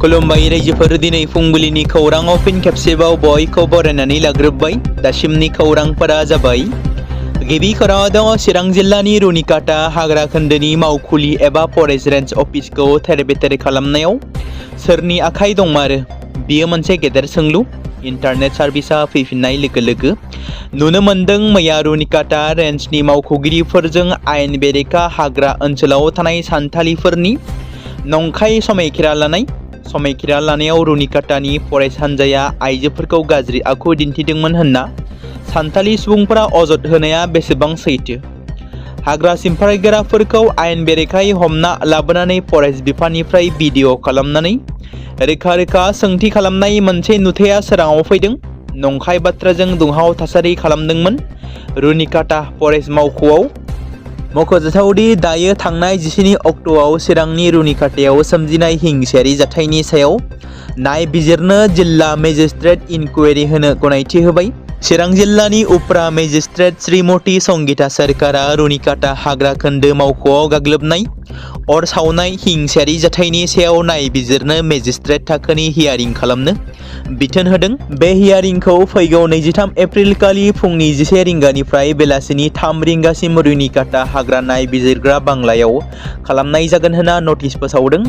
खुलुमबाय रायजोफोर दिनै फुंबिलिनि खौराङाव फिन खेबसेबाव बयखौ बरायनानै लाग्रोबाय। दासिमनि खौरांफोरा जाबाय। गिबि खौराङाव दङ चिरां जिल्लानि रुनिकाटा हाग्रा खोन्दोनि मावखुलि एबा फरेस्ट रेन्ज अफिसखौ थेर-बेथेर खालामनायाव सोरनि आखाइ दंमारो? बियो मोनसे गेदेर सोंलु। इन्टारनेट सार्भिसा फैफिननाय लोगो लोगो नुनो मोन्दों मैया रुनिकाटा रेन्जनि मावख'गिरिफोरजों आयेन बेरेखा हाग्रा ओनसोलाव थानाय सान्थालिफोरनि नंखाय समायखिरा लानायाव रुनिकाटानि फरेस्ट हान्जाया आइजोफोरखौ गाज्रि आखु दिन्थिदोंमोन होनना सान्थालि सुबुंफोरा अजद होनाया बेसेबां सैथो? हाग्रा सिमफायग्राफोरखौ आयेन बेरेखायै हमना लाबोनानै फरेस्ट बिफाननिफ्राय भिडिअ खालामनानै रोखा सोंथि खालामनाय मोनसे नुथाया सोराङाव फैदों। नंखाय बाथ्राजों दुंहाव थासारि खालामदोंमोन रुनिकाटा फरेस्ट मावख'आव। मख'जाथावदि दायो थांनाय 17 अक्ट'आव चिरांनि रुनिकाटायाव सोमजिनाय हिंसायारि जाथायनि सायाव नायबिजिरनो जिल्ला मेजिस्ट्रेट इनकुवेरि होनो गनायथि होबाय। चिरां जिल्लानि उफ्रा मेजिस्ट्रेट श्रीमती संगीता सरकारा रुनिकाटा हाग्रा खोन्दो मावख'आव गाग्लोबनाय अर सावनाय हिंसायारि जाथायनि सायाव नायबिजिरनो मेजिस्ट्रेट थाखोनि हियारिं खालामनो बिथोन होदों। बे हियारिंखौ फैगौ 23 एप्रिल खालि फुंनि 11 रिंगानिफ्राय बेलासिनि 3 रिंगासिम रुनिकाटा हाग्रा नायबिजिरग्रा बांलायाव खालामनाय जागोन होनना नटिस फोसावदों।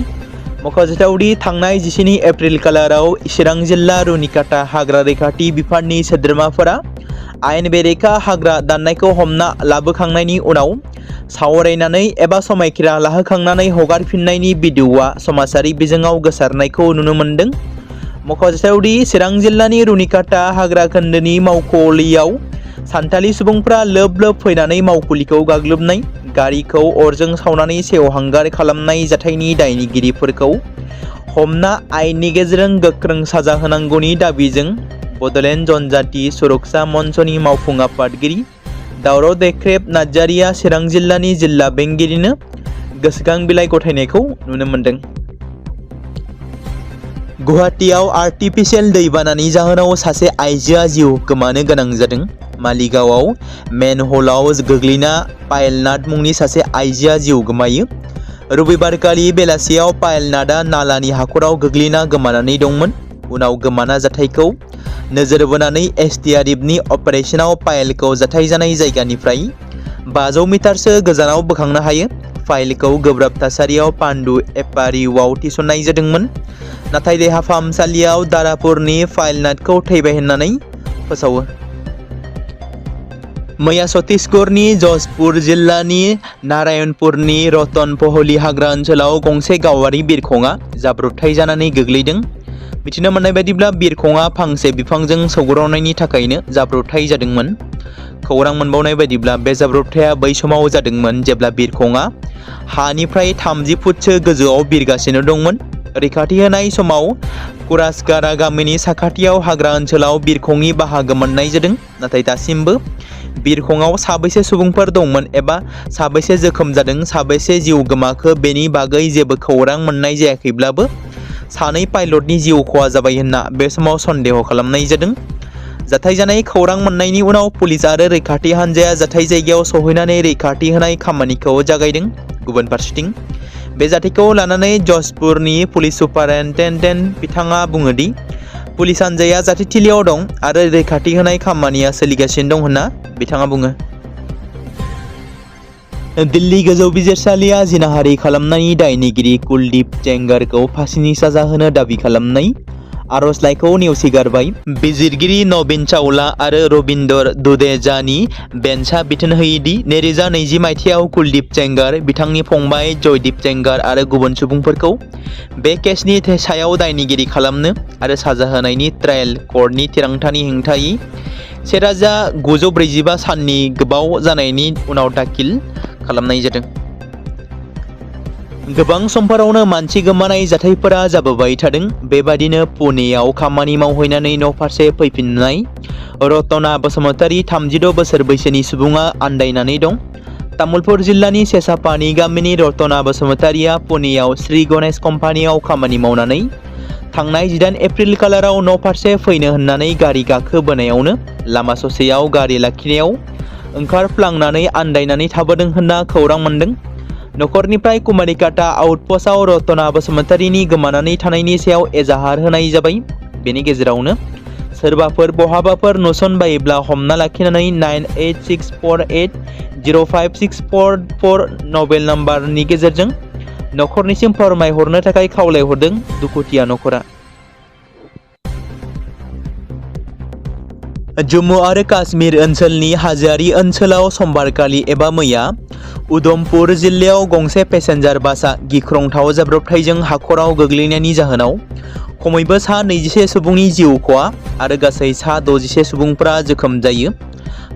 मख'जाथावदि थांनाय 17 एप्रिल खालाराव चिरां जिल्ला रुनिकाटा हाग्रा रैखाथि बिफाननि सोद्रोमाफोरा आयेन बेरेखा हाग्रा दाननायखौ हमना लाबोखांनायनि उनाव सावरायनानै एबा समायखिरा लाहोखांनानै हगारफिननायनि भिडिअआ समाजारि बिजोङाव गोसारनायखौ नुनो मोन्दों। मख'जाथावदि चिरां जिल्लानि रुनिकाटा हाग्रा खोन्दोनि मावखुलियाव सान्थालि सुबुंफ्रा लोब फैनानै मावखुलिखौ गाग्लोबनाय, गारिखौ अरजों सावनानै सेवहांगार खालामनाय जाथायनि दायनिगिरिफोरखौ हमना आयेननि गेजेरजों गोख्रों साजा होनांगौनि दाबिजों बड'लेण्ड जनजाति सुरक्षा मन्चनि मावफुं आफादगिरि दावराव देख्रेब नार्जारिया चिरां जिल्लानि जिल्ला बेंगिरिनो गोसोखां बिलाइ गथायनायखौ नुनो मोन्दों। गुवाहाटीआव आर्टिफिशियेल दैबानानि जाहोनाव सासे आइजोआ जिउ गोमानो गोनां जादों। मालिगावआव मेनहलाव गोग्लैना पायलनाथ मुंनि सासे आइजोआ जिउ गोमायो। रबिबारखालि बेलासियाव पायलनाथआ नालानि हाखराव गोग्लैना गोमानानै दंमोन। उनाव गोमाना जाथायखौ नोजोर बोनानै एसडीआरएफनि अपारेशनाव पायलखौ जाथाय जानाय जायगानिफ्राय 500 मिटारसो गोजानाव बोखांनो हायो। पायलखौ गोब्राब थासारियाव पान्डु एपारिउआव थिसननाय जादोंमोन, नाथाय देहा फाहामसालियाव दारापुरनि पायलनाथखौ थैबाय होननानै फोसावो। मैया छत्तीसगढ़नि जशपुर जिल्लानि नारायणपुरनि रतनपहली हाग्रा ओनसोलाव गंसे गावारि बिरखंआ जाब्रबथाय जानानै गोग्लैदों। मिथिनो मोननाय बायदिब्ला बिरखंआ फांसे बिफांजों सौग्रावनायनि थाखायनो जाब्रबथाय जादोंमोन। खौरां मोनबावनाय बायदिब्ला बे जाब्रबथाया बै समाव जादोंमोन जेब्ला बिरखंआ हानिफ्राय 30 फुटसो गोजौआव बिरगासिनो दंमोन। रैखाथि होनाय समाव कुरासगारा गामिनि साखाथियाव हाग्रा ओनसोलाव बिरखंनि बाहागो मोननाय जादों, नाथाय दासिमबो बिरखंआव साबैसे सुबुंफोर दंमोन एबा साबैसे जोखोम जादों, साबैसे जिउ गोमाखो बेनि बागै जेबो खौरां मोननाय जायाखैब्लाबो सानै पाइलटनि जिउ खहा जाबाय होनना बे समाव सन्देह खालामनाय जादों। जाथाय जानाय खौरां मोननायनि उनाव पुलिस आरो रैखाथि हान्जाया जाथाय जायगायाव सहैनानै रैखाथि होनाय खामानिखौ जागायदों। गुबुन फारसेथिं बे जाथायखौ लानानै जशपुरनि पुलिस सुपारिनटेन्डेन्ट बिथाङा बुङो दि पुलिस हान्जाया जाथायथिलियाव दं आरो रैखाथि होनाय खामानिया सोलिगासिनो दं होनना बिथाङा बुङो। दिल्ली गोजौ बिजिरसालिया जिनाहारि खालामनायनि दायनिगिरि कुलदीप सेंगारखौ फांसिनि साजा होनो दाबि खालामनाय आर'जलाइखौ नेवसिगारबाय। बिजिरगिरि नवीन चावला आरो रबिन्दर दुडेजानि बेन्चआ बिथोन होयोदि 2020 मायथाइयाव कुलदीप सेंगार, बिथांनि फंबाय जयदीप सेंगार आरो गुबुन सुबुंफोरखौ बे केसनि सायाव दायनिगिरि खालामनो आरो साजा होनायनि ट्रायल कर्टनि थिरांथानि हेंथायै 1945 साननि गोबाव जानायनि उनाव दाखिल खालामनाय जादों। गोबां समफोरावनो मानसि गोमानाय जाथायफोरा जाबोबाय थादों। बेबादिनो पुनेयाव खामानि मावहैनानै न'फारसे फैफिननाय रतना बसुमतारी 36 बोसोर बैसोनि सुबुङा आन्दायनानै दं। तामुलपुर जिल्लानि सेसापानी गामिनि रतना बसुमतारीया पुनेयाव श्री गणेश कम्पानियाव खामानि मावनानै थांनाय 18 एप्रिल खालाराव न'फारसे फैनो होननानै गारि गाखोबोनायावनो लामा ससेयाव गारि लाखिनायाव ओंखारफ्लांनानै आन्दायनानै थाबोदों होनना खौरां मोन्दों। नखरनिफ्राय कुमारिकाटा आउटपोस्टआव रतना बसुमतारीनि गोमानानै थानायनि सायाव एजाहार होनाय जाबाय। बेनि गेजेरावनो सोरबाफोर बहाबाफोर नुसनबायोब्ला हमना लाखिनानै 9864805644 मबाइल नाम्बारनि गेजेरजों नखरनिसिम फोरमायहरनो थाखाय खावलायहरदों दुखुथिया नखरा। जम्मु आरो काश्मीर ओनसोलनि हाजोआरि ओनसोलाव समबारखालि एबा मैया उधमपुर जिल्लायाव गंसे पेसेन्जार बासआ गिख्रंथाव जाब्रबथायजों हाखराव गोग्लैनायनि जाहोनाव खमैबो सा 21 सुबुंनि जिउ खहा आरो गासै सा 61 सुबुंफोरा जोखोम जायो।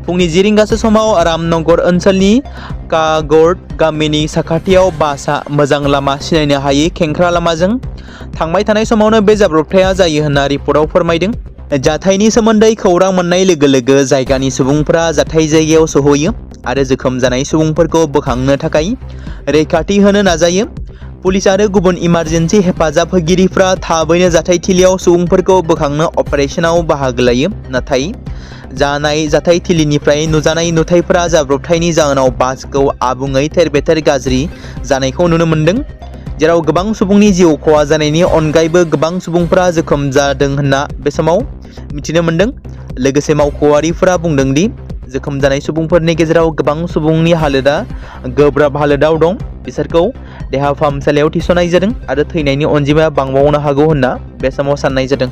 फुंनि 10 रिंगासो समाव रामनगर ओनसोलनि कागड़ गामिनि साखाथियाव बासआ मोजां लामा सिनायनो हायै खेंख्रा लामाजों थांबाय थानाय समावनो बे जाब्रबथाया जायो होनना रिपर्टआव फोरमायदों। जाथायनि सोमोन्दै खौरां मोननाय लोगो लोगो जायगानि सुबुंफोरा जाथाय जायगायाव सहैयो आरो जोखोम जानाय सुबुंफोरखौ बोखांनो थाखाय रैखाथि होनो नाजायो। पुलिस आरो गुबुन इमारजेन्सि हेफाजाब होगिरिफ्रा थाबैनो जाथायथिलियाव सुबुंफोरखौ बोखांनो अपारेशनाव बाहागो लायो। नाथाय जानाय जाथायथिलिनिफ्राय नुजानाय नुथायफोरा जाब्रबथायनि जाहोनाव बासखौ आबुङै थेर-बेथेर गाज्रि जानायखौ नुनो मोन्दों, जेराव गोबां सुबुंनि जिउ खहा जानायनि अनगायैबो गोबां सुबुंफोरा जोखोम जादों होनना बे समाव मिथिनो मोन्दों। लोगोसे मावख'आरिफोरा बुंदों दि जोखोम जानाय सुबुंफोरनि गेजेराव गोबां सुबुंनि हालोदा गोब्राब हालोदाव दं। बिसोरखौ देहा फाहामसालियाव थिसननाय जादों आरो थैनायनि अनजिमाया बांबावनो हागौ होनना बे समाव साननाय जादों।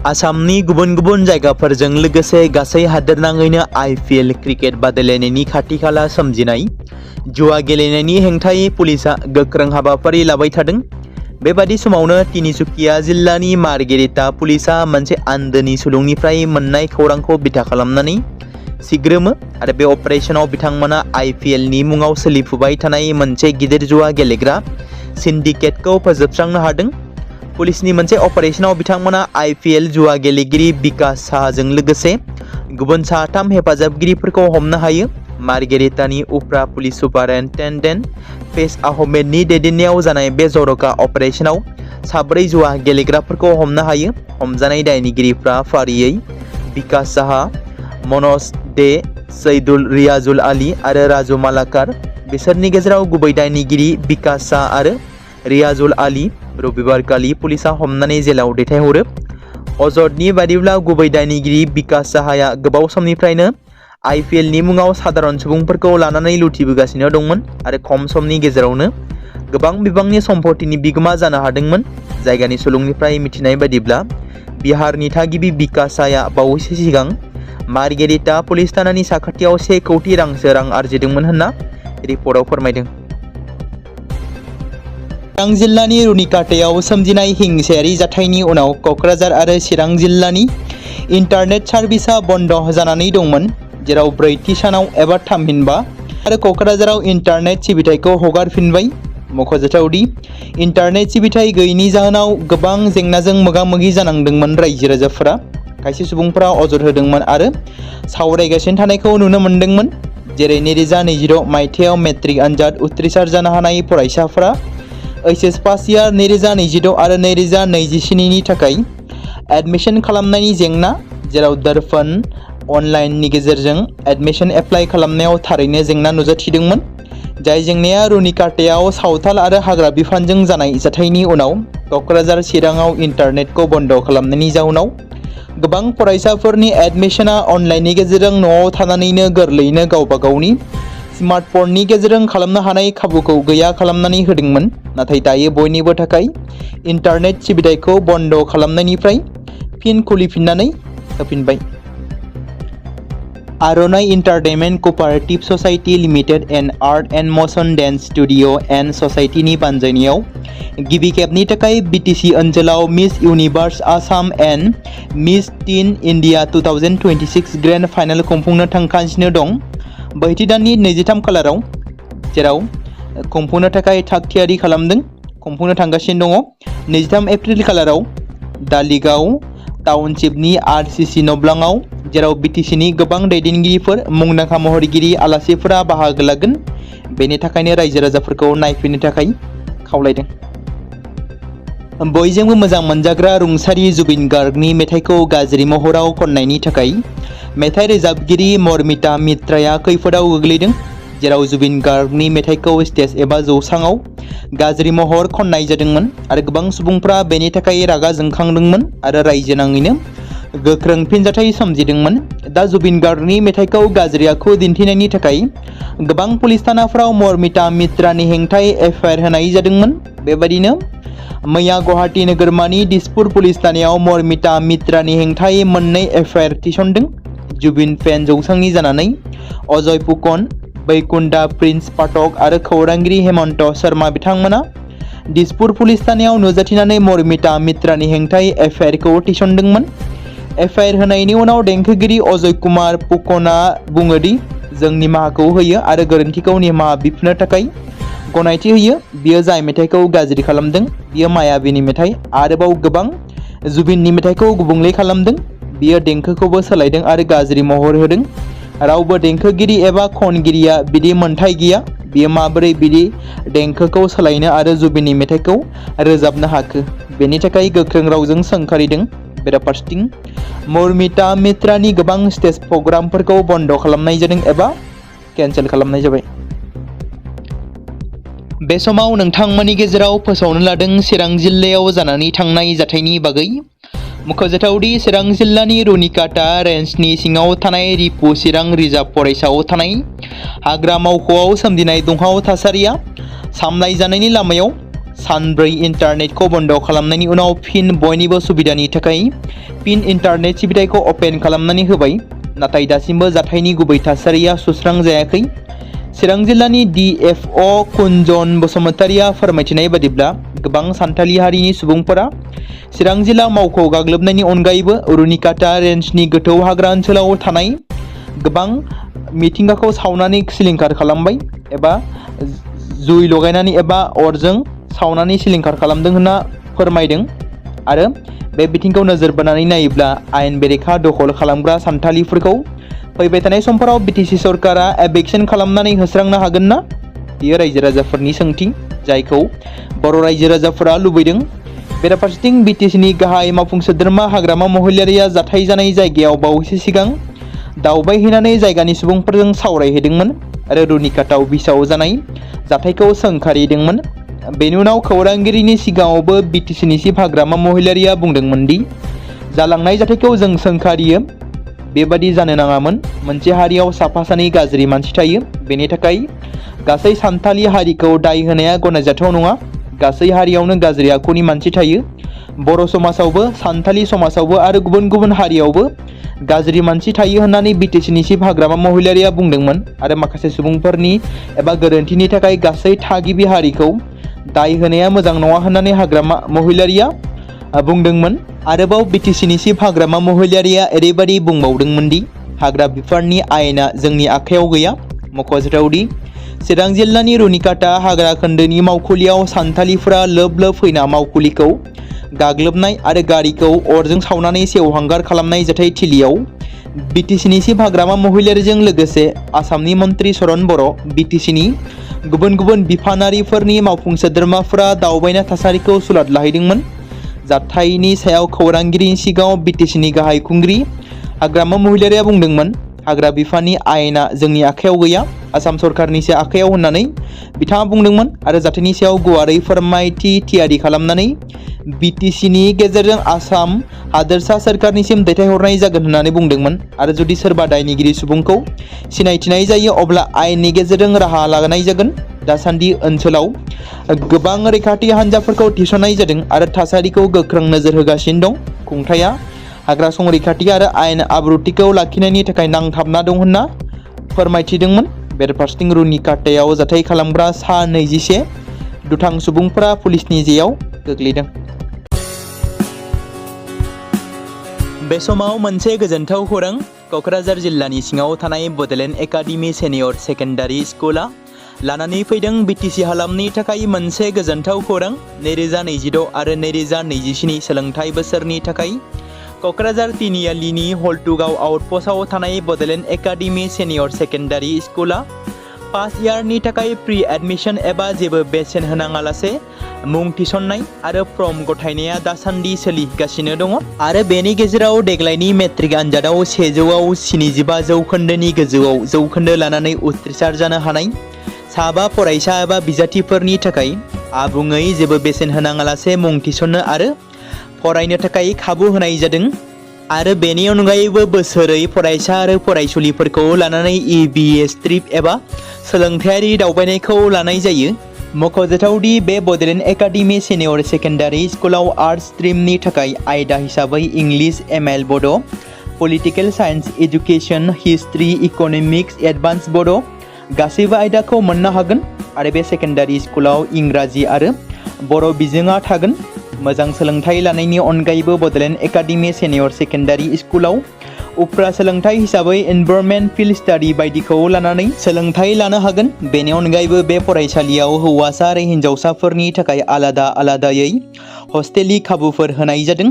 आसामनि गुबुन गुबुन जायगाफोरजों लोगोसे गासै हादोरनाङैनो IPL क्रिकेट बादायलायनायनि खाथि-खाला सोमजिनाय जुवा गेलेनायनि हेंथायै पुलिसआ गोख्रों हाबाफारि लाबाय थादों। बेबादि समावनो तिनिसुकिया जिल्लानि मार्गेरिटा पुलिसआ मोनसे आन्दोनि सुलुंनिफ्राय मोननाय खौरांखौ बिथा खालामनानै सिग्रोमो आरो बे अपारेशनाव बिथांमोना IPLनि मुङाव सोलिफुबाय थानाय मोनसे गिदिर जुवा गेलेग्रा सिन्डिकेटखौ फोजोबस्रांनो हादों। पुलिसनि मोनसे अपारेशनाव बिथांमोना IPL जुवा गेलेगिरि बिकास साहाजों लोगोसे गुबुन साथाम हेफाजाबगिरिफोरखौ हमनो हायो। मार्गेरिटानि उफ्रा पुलिस सुपारिनटेन्डेन्ट फैज आहमेदनि दैदेननायाव जानाय बे जर'खा अपारेशनाव साब्रै जुवा गेलेग्राफोरखौ हमनो हायो। हमजानाय दायनिगिरिफ्रा फारियै बिकास साहा, मनज दे, सैदुल रियाजुल आली आरो राजु मालाकार। बिसोरनि गेजेराव गुबै दायनिगिरि बिकास साहा आरो रियाजुल आली रबिबारखालि पुलिसआ हमनानै जेलाव दैथायहरो। अजदनि बादिब्ला गुबै दायनिगिरि बिकास साहाया गोबाव समनिफ्रायनो IPLनि मुङाव साधारन सुबुंफोरखौ लानानै लुथिबोगासिनो दंमोन आरो खम समनि गेजेरावनो गोबां बिबांनि सम्पतिनि बिगोमा जानो हादोंमोन। जायगानि सुलुंनिफ्राय मिथिनाय बादिब्ला बिहारनि थागिबि बिकास साहाया बावैसो सिगां मार्गेरिटा पुलिस थानानि साखाथियाव 1 कौटि रांसो रां आरजिदोंमोन होनना रिपर्टआव फोरमायदों। चिरां जिल्लानि रुनिकाटायाव सोमजिनाय हिंसायारि जाथायनि उनाव क'क्राझार आरो चिरां जिल्लानि इन्टारनेट सार्भिसा बन्द जानानै दंमोन, जेराव 4थि सानाव एबा थामहिनबा आरो क'क्राझाराव इन्टारनेट सिबिथायखौ हगारफिनबाय। मख'जाथावदि इन्टारनेट सिबिथाय गैयैनि जाहोनाव गोबां जेंनाजों मोगा-मोगि जानांदोंमोन रायजो-राजाफोरा। खायसे सुबुंफोरा अजद होदोंमोन आरो सावरायगासिनो थानायखौ नुनो मोन्दोंमोन, जेरै 2026 मायथाइयाव मेट्रिक आनजाद उथ्रिसार जानो हानाय फरायसाफोरा HS पास इयार 2026 आरो 2027 नि थाखाय एडमिशन खालामनायनि जेंना, जेराव दर्पण अनलाइननि गेजेरजों एडमिशन एप्लाइ खालामनायाव थारैनो जेंना नुजाथिदोंमोन। जाय जेंनाया रुनिकाटायाव सावथाल आरो हाग्रा बिफानजों जानाय जाथायनि उनाव क'क्राझार चिराङाव इन्टारनेटखौ बन्द खालामनायनि जाउनाव गोबां फरायसाफोरनि एडमिशना अनलाइननि गेजेरजों न'आव थानानैनो गोरलैयैनो गावबा गावनि स्मार्टफननि गेजेरजों खालामनो हानाय खाबुखौ गैया खालामनानै होदोंमोन। नाथाय दायो बयनिबो थाखाय इन्टारनेट सिबिथायखौ बन्द खालामनायनिफ्राय फिन खुलिफिननानै होफिनबाय। आर'नाइ entertainment cooperative society limited and art and motion dance studio and ससाइटिनि बानजायनायाव गिबि खेबनि थाखाय BTC ओनसोलाव miss universe Assam and miss teen India 2026 grand finale खुंफुंनो थांगासिनो दं। बैथि दाननि 23 खालाराव, जेराव खुंफुंनो थाखाय थाग-थियारि खुंफुंनो थांगासिनो दङ। 23 एप्रिल खालाराव दालिगाव टाउनशिपनि RCC नब्लाङाव, जेराव BTCनि गोबां दैदेनगिरिफोर, मुंदांखा महरगिरि, आलासिफोरा बाहागो लागोन। बेनि थाखायनो रायजो-राजाफोरखौ नायफैनो थाखाय खावलायदों। बयजोंबो मोजां मोनजाग्रा रुंसारि जुबिन गार्गनि मेथाइखौ गाज्रि महराव खननायनि थाखाय मेथाइ रोजाबगिरि मरमिता मित्राया खैफोदाव गोग्लैदों। जेराव जुबिन गार्गनि मेथाइखौ स्टेज एबा जौसाङाव गाज्रि महर खननाय जादोंमोन आरो गोबां सुबुंफ्रा बेनि थाखाय रागा जोंखांदोंमोन आरो रायजो नाङैनो गोख्रों फिनजाथाय सोमजिदोंमोन। दा जुबिन गार्गनि मेथाइखौ गाज्रि आखु दिन्थिनायनि थाखाय गोबां पुलिस थानाफोराव मरमिता मित्रानि हेंथायै एफआइआर होनाय जादोंमोन। बेबायदिनो मैया गुवाहाटी नोगोरमानि दिसपुर पुलिस थानायाव मरमिता मित्रानि हेंथायै मोननै एफआइआर थिसनदों। जुबिन फेन जौसांनि जानानै अजय फुकन, बैकुन्ठा प्रिन्स पाठक आरो खौरांगिरि हेमन्त शर्मा बिथांमोना दिसपुर पुलिस थानायाव नुजाथिनानै मरमिता मित्रानि हेंथायै एफआइआरखौ थिसनदोंमोन। एफआइआर होनायनि उनाव देंखोगिरि अजय कुमार फुकनआ बुङो दि जों निमाहाखौ होयो आरो गोरोन्थिखौ निमाहा बिफिननो थाखाय गनायथि होयो। बियो जाय मेथाइखौ गाज्रि खालामदों बियो मायावीनि मेथाइ, आरोबाव गोबां जुबिननि मेथाइखौ गुबुंले खालामदों। बियो देंखोखौबो सोलायदों आरो गाज्रि महर होदों। रावबो देंखोगिरि एबा खनगिरिया बिदि मोन्थाइ गैया। बियो माबोरै बिदि देंखोखौ सोलायनो आरो जुबिननि मेथाइखौ रोजाबनो हाखो, बेनि थाखाय गोख्रों रावजों सोंखारिदों। बेराफारसेथिं मरमिता मित्रानि गोबां स्टेज प्रग्रामफोरखौ बन्द खालामनाय जादों एबा केन्सेल खालामनाय जाबाय। बे समाव नोंथांमोननि गेजेराव फोसावनो लादों चिरां जिल्लायाव जानानै थांनाय जाथायनि बागै। मख'जाथावदि चिरां जिल्लानि रुनिकाटा रेन्जनि सिङाव थानाय रिपु चिरां रिजार्भ फरेस्टआव थानाय हाग्रा मावख'आव सोमजिनाय दुंहाव थासारिया सामलाय जानायनि लामायाव। सानब्रै इन्टारनेटखौ बन्द खालामनायनि उनाव फिन बयनिबो सुबिदानि थाखाय फिन इन्टारनेट सिबिथायखौ अपेन खालामनानै होबाय, नाथाय दासिमबो जाथायनि गुबै थासारिया सुस्रांजायाखै। चिरां जिल्लानि DFO कुन्जन बसुमतारिया फोरमायथिनाय बादिब्ला गोबां सान्थालि हारिनि सुबुंफोरा चिरां जिल्ला मावख' गाग्लोबनायनि अनगायैबो रुनिकाटा रेन्जनि गोथौ हाग्रा ओनसोलाव थानाय गोबां मिथिंगाखौ सावनानै सिलिंखार खालामबाय एबा जुइ लगायनानै एबा अरजों सावनानै सिलिंखार खालामदों होनना फोरमायदों। आरो बे बिथिंखौ नोजोर बोनानै नायोब्ला आयेन बेरेखा दखल खालामग्रा सान्थालिफोरखौ फैबाय थानाय समफोराव BTC सरकारा एभिक्सन खालामनानै होस्रांनो हागोन ना? बेयो रायजो राजाफोरनि सोंथि, जायखौ बर' रायजो राजाफोरा लुबैदों। बेराफारसेथिं BTCनि गाहाय मावफुं सोद्रोमा हाग्रामा महिलारिया जाथाय जानाय जायगायाव बावैसो सिगां दावबायहैनानै जायगानि सुबुंफोरजों सावरायहैदोंमोन आरो रुनिकाटा अफिसाव जानाय जाथायखौ सोंखारिदोंमोन। बेनि उनाव खौरांगिरिनि सिगाङावबो BTCनि चिफ हाग्रामा महिलारिया बुंदोंमोन दि जालांनाय जाथायखौ जों सोंखारियो, बेबादि जानो नाङामोन। मोनसे हारियाव साफा सानै गाज्रि मानसि थायो, बेनि थाखाय गासै सान्थालि हारिखौ दाय होनाया गनायजाथाव नङा। गासै हारियावनो गाज्रि आखुनि मानसि थायो। बर' समाजावबो, सान्थालि समाजावबो आरो गुबुन गुबुन हारियावबो गाज्रि मानसि थायो होननानै BTCनि चिफ हाग्रामा महिलारिया बुंदोंमोन आरो माखासे सुबुंफोरनि एबा गोरोन्थिनि थाखाय गासै थागिबि हारिखौ दाय होनाया मोजां नङा होननानै हाग्रामा महिलारिया बुंदोंमोन। आरोबाव BTCनि चिफ हाग्रामा महिलारिया ओरैबायदि बुंबावदोंमोन दि हाग्रा बिफाननि आयेना जोंनि आखायाव गैया। मख'जाथावदि चिरां जिल्लानि रुनिकाटा हाग्रा खोन्दोनि मावखुलियाव सान्थालिफोरा लोब लोब फैना मावखुलिखौ गाग्लोबनाय आरो गारिखौ अरजों सावनानै सेवहांगार खालामनाय जाथाय थिलियाव BTCनि चिफ हाग्रामा महिलारिजों लोगोसे आसामनि मन्त्रि चरण बर', BTCनि गुबुन गुबुन बिफानारिफोरनि मावफुं सोद्रोमाफोरा दावबायना थासारिखौ सुलाद लाहैदोंमोन। जाथायनि सायाव खौरांगिरिनि सिगाङाव BTCनि गाहाय खुंगिरि हाग्रामा महिलारिया बुंदोंमोन, हाग्रा बिफाननि आयेना जोंनि आखायाव गैया, आसाम सरकारनिसो आखायाव होननानै बिथाङा बुंदोंमोन आरो जाथायनि सायाव गुवारै फोरमायथि थियारि खालामनानै BTCनि गेजेरजों आसाम हादोरसा सोरखारनिसिम दैथायहरनाय जागोन होननानै बुंदोंमोन। आरो जुदि सोरबा दायनिगिरि सुबुंखौ सिनायथिनाय जायो अब्ला आयेननि गेजेरजों राहा लानाय जागोन। दासान्दि ओनसोलाव गोबां रैखाथि हान्जाफोरखौ थिसननाय जादों आरो थासारिखौ गोख्रों नोजोर होगासिनो दं। खुंथाया हाग्रा संरैखाथि आरो आयेन आब्रुथिखौ लाखिनायनि थाखाय नांथाबना दं होनना फोरमायथिदोंमोन। बेराफारसेथिं रुनिकाटायाव जाथाय खालामग्रा सा 21 दुथां सुबुंफोरा पुलिसनि जेयाव गोग्लैदों। बे समाव मोनसे गोजोनथाव खौरां। क'क्राझार जिल्लानि सिङाव थानाय बड'लेण्ड एकाडेमि सिनियर सेकेन्डारि स्कुला लानानै फैदों BTC हालामनि थाखाय मोनसे गोजोनथाव खौरां। 2026 आरो 2027 सोलोंथाइ बोसोरनि थाखाय क'क्राझार तिनिआलिनि हल्टुगाव आउटपस्टआव थानाय बड'लेण्ड एकाडेमि सिनियर सेकेन्डारि स्कुला पास इयारनि थाखाय प्रि एडमिशन एबा जेबो बेसेन होनाङालासे मुं थिसननाय आरो फर्म गथायनाया दासान्दि सोलिगासिनो दङ आरो बेनि गेजेराव देग्लायनि मेट्रिक आनजादाव 100आव 75 जौखोन्दोनि गोजौआव जौखोन्दो लानानै उथ्रिसार जानो हानाय साबा फरायसा एबा बिजाथिफोरनि थाखाय आबुङै जेबो बेसेन होनाङालासे मुं थिसननो आरो फरायनो थाखाय खाबु होनाय जादों आरो बेनि अनगायैबो बोसोरै फरायसा आरो फरायसुलिफोरखौ लानानै EBS ट्रिप एबा सोलोंथायारि दावबायनायखौ लानाय जायो। मख'जाथावदि बे बड'लेण्ड एकाडेमि सिनियर सेकेन्डारि स्कुलाव आर्ट्स स्ट्रिमनि थाखाय आयदा हिसाबै इंलिश ML बड', political science education, history, economics, advance बड' गासैबो आयदाखौ मोननो हागोन आरो बे सेकेन्डारि स्कुलाव इंराजि आरो बर' बिजोङा थागोन। मोजां सोलोंथाइ लानायनि अनगायैबो बड'लेण्ड एकाडेमि सिनियर सेकेन्डारि स्कुलाव उफ्रा सोलोंथाइ हिसाबै एनभायरनमेन्ट फिल्ड स्टाडि बायदिखौ लानानै सोलोंथाइ लानो हागोन। बेनि अनगायैबो बे फरायसालियाव हौवासा आरो हिन्जावसाफोरनि थाखाय आलादा आलादायै हस्टेलनि खाबुफोर होनाय जादों।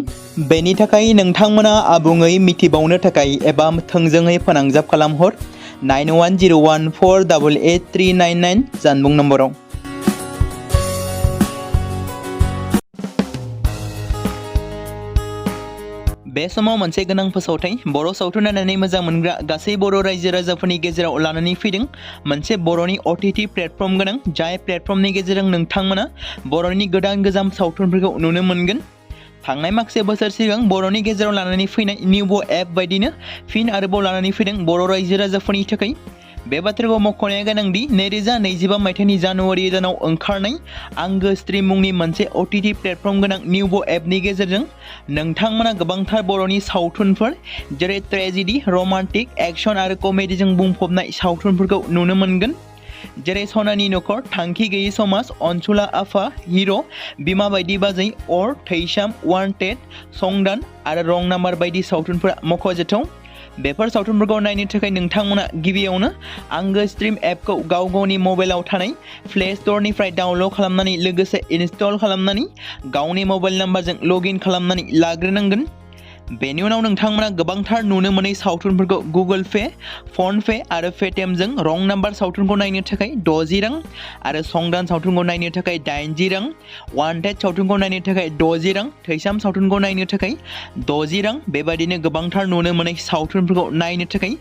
बेनि थाखाय नोंथांमोना आबुङै मिथिबावनो थाखाय एबा थोंजोङै फोनांजाब खालामहर 9101488399 जानबुं नम्बराव। बे समाव मोनसे गोनां फोसावथाय बर' सावथुन नायनानै मोजां मोनग्रा गासै बर' रायजो राजाफोरनि गेजेराव लानानै फैदों मोनसे बर'नि OTT प्लेटफर्म गोनां जाय प्लेटफर्मनि गेजेरजों नोंथांमोना बर'नि गोदान गोजाम सावथुनफोरखौ नुनो मोनगोन। थांनाय माखासे बोसोर सिगां बर'नि गेजेराव लानानै फैनाय निउबो एप बायदिनो फिन आरोबाव लानानै फैदों बर' रायजो राजाफोरनि थाखाय। बे बाथ्राखौ मख'नाया गोनांदि 2025 मायथाइनि जानुवारि दानाव ओंखारनाय आंगो स्ट्रिम मुंनि मोनसे OTT प्लेटफर्म गोनां निउबो एपनि गेजेरजों नोंथांमोना गोबांथार बर'नि सावथुनफोर जेरै ट्रेजेडि, रमान्टिक, एक्शन आरो कमेडिजों बुंफबनाय सावथुनफोरखौ नुनो मोनगोन। जेरै सनानि नखर, थांखि गैयै समाज, अनसुला आफा, हिर', बिमा बायदि बाजै, अर, थैसाम, वान्टेड, संदान आरो रं नाम्बार बायदि सावथुनफोरा मख'जाथाव। बेफोर सावथुनफोरखौ नायनो थाखाय नोंथांमोना गिबियावनो आंगो स्ट्रिम एपखौ गावनि मबाइलाव थानाय प्ले स्ट'रनिफ्राय डाउनल'ड खालामनानै लोगोसे इनस्टल खालामनानै गावनि मबाइल नाम्बारजों लगइन खालामनानै लाग्रोनांगोन। बेनि उनाव नोंथांमोना गोबांथार नुनो मोनै सावथुनफोरखौ गुगोल पे, फन पे आरो पेटिएमजों रं नाम्बार सावथुनखौ नायनो थाखाय 60 रां आरो संदान सावथुनखौ नायनो थाखाय 80 रां, वान्टेड सावथुनखौ नायनो थाखाय 60 रां, थैसाम सावथुनखौ नायनो थाखाय 60 रां बेबायदिनो गोबांथार नुनो मोनै सावथुनफोरखौ नायनो थाखाय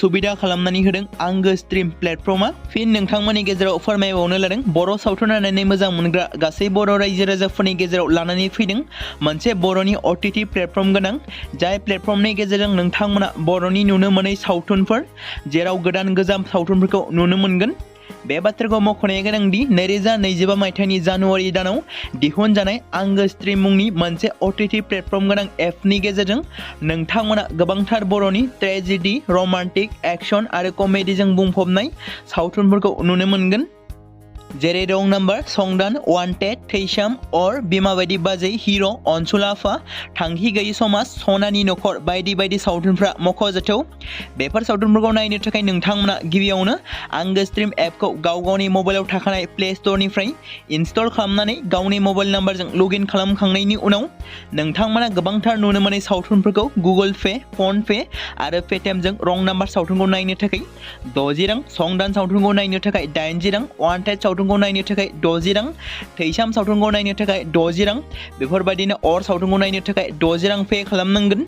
सुबिदा खालामनानै होदों आंगो स्ट्रिम प्लेटफर्मा। फिन नोंथांमोननि गेजेराव फोरमायबावनो लादों बर' सावथुन नायनानै मोजां मोनग्रा गासै बर' रायजो राजाफोरनि गेजेराव लानानै फैदों मोनसे बर'नि OTT प्लेटफर्म गोनां जाय प्लेटफर्मनि गेजेरजों नोंथांमोना बर'नि नुनो मोनै सावथुनफोर जेराव गोदान गोजाम सावथुनफोरखौ नुनो मोनगोन। बे बाथ्राखौ मख'नाया गोनांदि 2025 मायथाइनि जानुवारि दानाव दिहुनजानाय आंगो स्ट्रिम मुंनि मोनसे OTT प्लेटफर्म गोनां एपनि गेजेरजों नोंथांमोना गोबांथार बर'नि ट्रेजेडि, रमान्टिक, एक्शन आरो कमेडिजों बुंफबनाय सावथुनफोरखौ नुनो मोनगोन। जेरै रं नाम्बार, संदान, वान्टेड, थैसाम, अर, बिमा बायदि बाजै, हिर', अनसुला आफा, थांखि गैयै समाज, सनानि नखर बायदि बायदि सावथुनफ्रा मख'जाथाव। बेफोर सावथुनफोरखौ नायनो थाखाय नोंथांमोना गिबियावनो आंगो स्ट्रिम एपखौ गावनि मबाइलाव थाखानाय प्ले स्ट'रनिफ्राय इनस्टल खालामनानै गावनि मबाइल नाम्बारजों लगइन खालामखांनायनि उनाव नोंथांमोना गोबांथार नुनो मोनै सावथुनफोरखौ गुगोल पे, फन पे आरो पेटिएमजों रं नाम्बार सावथुनखौ नायनो थाखाय 60 रां, संदान सावथुनखौ नायनो थाखाय 80 रां, वान्टेड सावथुनखौ नायनो थाखाय 60 रां, थैसाम सावथुनखौ नायनो थाखाय 60 रां बेफोरबायदिनो अर सावथुनखौ नायनो थाखाय 60 रां पे खालामनांगोन।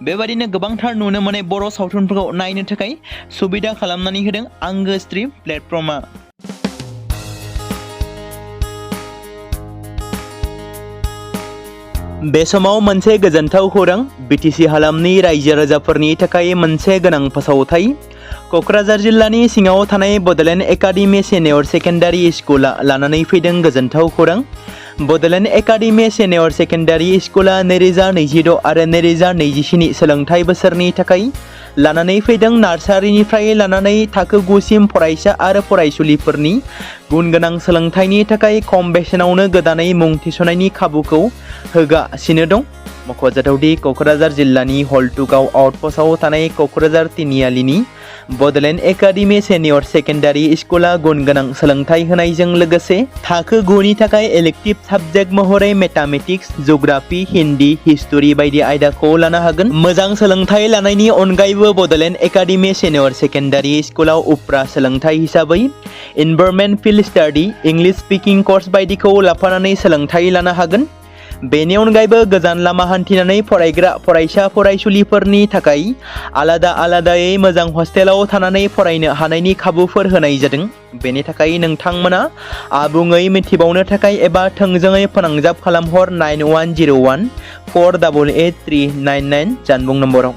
बेबायदिनो गोबांथार नुनो मोनै बर' सावथुनफोरखौ नायनो थाखाय सुबिदा खालामनानै होदों आंगो स्ट्रिम प्लेटफर्मा। बे समाव मोनसे गोजोनथाव खौरां BTC हालामनि रायजो राजाफोरनि थाखाय मोनसे गोनां फोसावथाय। क'क्राझार जिल्लानि सिङाव थानाय बड'लेण्ड एकाडेमि सिनियर सेकेन्डारि स्कुला लानानै फैदों गोजोनथाव खौरां। बड'लेण्ड एकाडेमि सिनियर सेकेन्डारि स्कुला 2026 आरो 2027 सोलोंथाइ बोसोरनि थाखाय लानानै फैदों नार्सारिनिफ्राय लानानै थाखो 9 सिम फरायसा आरो फरायसुलिफोरनि गुन गोनां सोलोंथाइनि थाखाय खम बेसेनावनो गोदानै मुं थिसननायनि खाबुखौ होगासिनो दं। मख'जाथावदि क'क्राझार जिल्लानि हल्टुगाव आउटपस्टआव थानाय क'क्राझार तिनिआलिनि बड'लेण्ड एकाडेमि सेनियर सेकेन्डारि स्कुला गुन गोनां सोलोंथाइ होनायजों लोगोसे थाखो 9 नि थाखाय इलेक्टिभ साबजेक्ट महरै मेथामेटिक्स, जिअ'ग्राफि, हिन्दी, हिस्टरि बायदि आयदाखौ लानो हागोन। मोजां सोलोंथाइ लानायनि अनगायैबो बड'लेण्ड एकाडेमि सेनियर सेकेन्डारि स्कुलाव उफ्रा सोलोंथाइ हिसाबै environment field study, English speaking course बायदिखौ लाफानानै सोलोंथाइ लानो हागोन। बेनि अनगायैबो गोजान लामा हान्थिनानै फरायग्रा फरायसा फरायसुलिफोरनि थाखाय आलादायै मोजां हस्टेलाव थानानै फरायनो हानायनि खाबुफोर होनाय जादों। बेनि थाखाय नोंथांमोना आबुङै मिथिबावनो थाखाय एबा थोंजोङै फोनांजाब खालामहर 9101 488399 जानबुं नम्बराव।